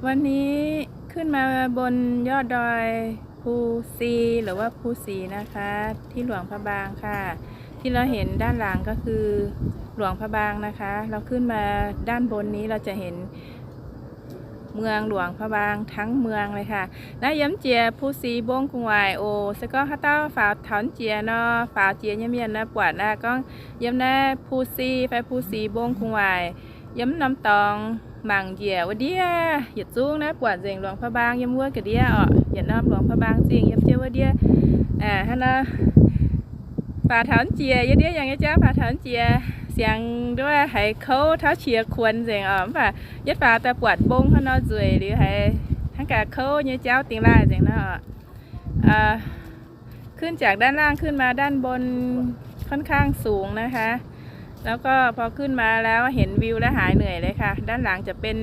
วันนี้ขึ้นมาบนยอดดอยภูซี หรือว่าภูสีนะคะ ที่หลวงพระบางค่ะ ที่เราเห็นด้านหลังก็คือหลวงพระบางนะคะ เราขึ้นมาด้านบนนี้เราจะเห็นเมืองหลวงพระบางทั้งเมืองเลยค่ะ Naaiv yiem jiex ภูสี mbong gu'nguaaic oc. Se gorngv haaix dauh faaux taux jiex nor, faaux jiex nyei mienh naaiv buatc naaiv gorngv yiem naaiv ภูซี fai ภูสี mbong gu'nguaaic, yiem norm dorngx mangc njiec wuov ndiev yietc zungv naaiv buatc nzengc หลวงพระบาง yiem wuov ga'ndiev orqc. Yietc norm หลวงพระบาง zingh yiem jienv wuov ndiev. Hnangv nor, faaux taux jiex, yie ndiev yangh nyei jauv faaux taux jiex, siangx nduov haiz kouv tauv qiex kuonx nzengc orqc. Mv baac yietv faaux daaih buatc mbong hnangv nor nzueic liuz haiz hnangv gaax kouv nyei jauv dingh laaih nzengc nor orqc.ขึ้นจากด้านล่างขึ้นมาด้านบนค่อนข้างสูงนะคะ แล้วก็พอขึ้นมาแล้วเห็นวิวแล้วหายเหนื่อยเลยค่ะ ด้านหลังจะเป็น